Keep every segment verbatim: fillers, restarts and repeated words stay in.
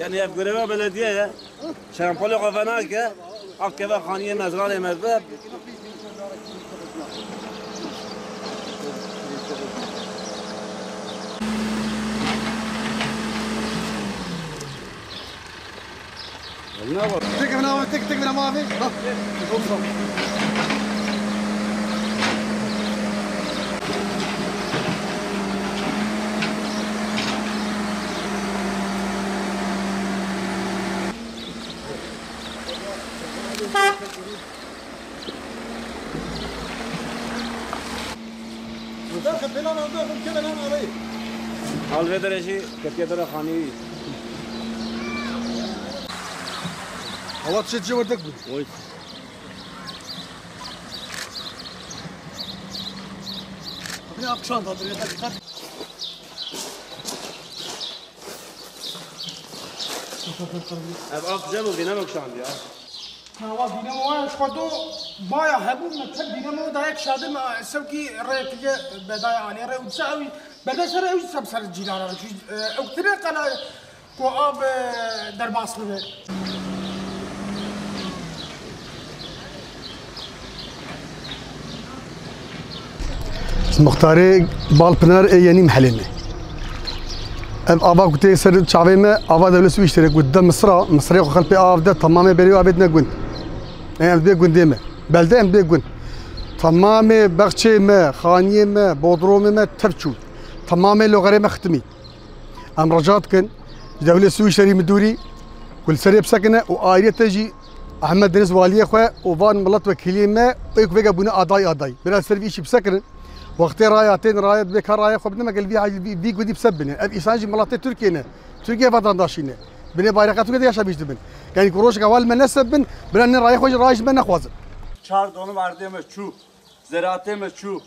Yanî ev greva belediye ye. Şempolê xwe venake. Ev keve xaniyê me, ziranê me ve. Tek bina abi, tek, tek bina abi. Ha, çok sağ ol. Al vê derê jî ketiye dere xanî wî. Hava tişê tişê werdek bû. Oy. Bîne akşam da durê, hadi, hadi. Ev av cem û bîne akşam ya. Nawa dînemo wa ji xwe do baya hebû me tev dînemo da yek şadim sewkî rê kiriye bedaya alê rê û disa ew bede ser ew sem ser cîrana ew tine qala ku av derbas bibe. Muxtarê Balpınar ê Yenî Mehelê me. Ev ava ku tê ser çavê me, ava Dewlet Sû Îşlerê ku de Misra, Misrê xwe xelpê av de, temamê berê avê dine gund. Em dibê gundê me. Belde em dibê gund. Temamê bexçê me, xaniyê me, bodromê me tev çû. Temamê loxerê me xitimî. Em rica dikin ji Dewlet Sû Îşlerî Midûrî ku li serê bisekine û ayriyete jî Ehmed Deniz waliyê xwe û van milet wekîliyê me ê ku vêga bûne aday aday. Bira li ser vî îşî bisekirin. Wextê raya tên raya dibê ka raya xwe bidin, me gel vî, vî, vî gundî bi ser bine. Ev îsan jî miletê Tirkiyê ne. Tirkiye vatandaşî ne. Binê bayreqa Tirkiye de yaşamîş dibin. Yanî ku rojeka wan li me neseb bin, bira ne raya xwe jî raya ji me nexwazin. Çar donum erdê me çû. Zeraatê me çû.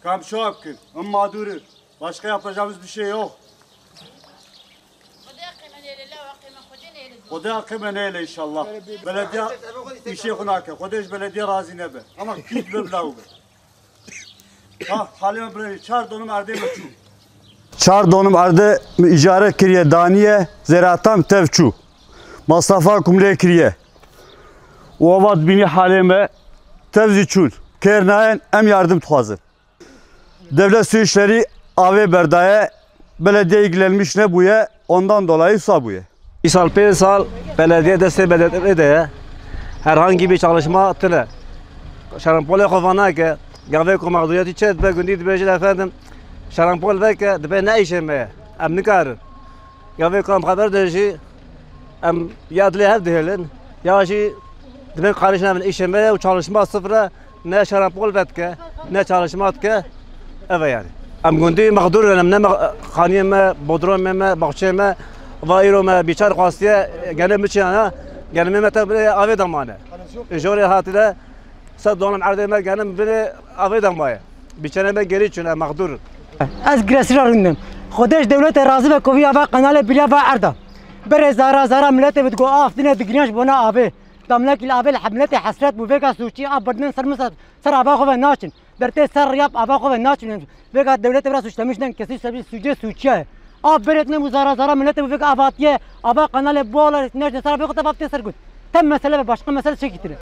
Kam şo bikin. Em mağdurin. Başka yapacağımız bir şey yok. Xwedê heqê me nêle, law heqê me Xwedê nêle. Xwedê heqê me nêle inşallah. Belediye işê xwe nake. Xwedê ji belediye razî nebe. Ama kî dibe bila be. Ha, halê me birevî. Çar donum erdê me çû. Çar donum erdê me îcare kiriye, daniye, zeratan tev çû. Masrafa ku min lê kiriye. Û ava dibînî halê me, tev zî çûn. Kêr nayên, em yardim dixwazin. Devlet Su İşleri avê berdaye, belediye ilgilenmiş nebûye, ondan dolayı wisa bûye. Îsal pê sal belediye destê belediyê de ye. Herhangi bir çalışma tine. Şarampolê xwe va nake. Gavê ku mağduriyetî çê dibe gundî dibêjin efendim, şarampol veke, dibe ne îşê me ye. Em nikarin. Ya vê kam xeber de jî em ya dilê hev dihêlin, ya jî dibên qarîş navin îşê me ye û çalışma sifir e, ne şarampol vedike, ne çalışma dike. Ev e yani. Em gundî mexdûr in, em ne mex-, xaniyê me, bodromê me, baxçeyê me, va îro me bîçar xwastiye, gene biçiyana, gene me te bê avê damane. Jorê hatî de Sed dolam erdê me genim binê avê de maye. Biçene me gerî çûne mexdûr. Ez giresî ra rûndim. Xwedê ji dewletê razî be ku vî ava qenalê biriya va erda. Berê zara zara miletê bi digo af dine digiriyan ji bona avê. Damlekî li avê li he-, miletê hesret bû vêka sûçî av birdin ser min ser, ser ava xwe ve naçin. Dertê ser yap ava xwe ve naçin. Vêka dewletê vira suçlemiş nen kesî sebî sûcê sûçiya ye. Av berê tine bû zara zara miletê bû vêka avatiye. Ava qenalê bola neşne ser avê xwe te va tê ser gund. Tem mesele ve başka mesele çekîtire.